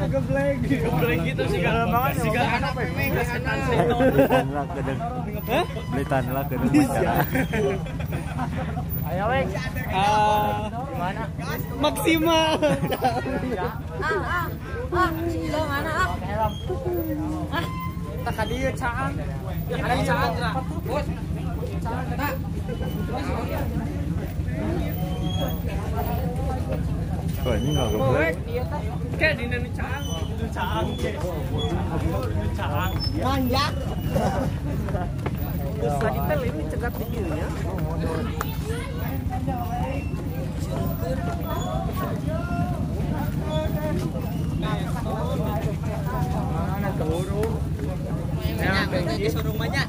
Geblek gitu sih kalau banget sih kan. Beli tanah gedung masyarakat. Ayo wek. Gimana? Maksimal. Si Ilo mana ah? Ah, tak kadieu caang. Ada caang. Bos. Caang tak. Wah, ini nggak geblek. Kayak di nani caang, itu caang, caang. Manjak. Terus tadi teh ini cegat di dieu. Mana keburu? Ya, di surung banyak.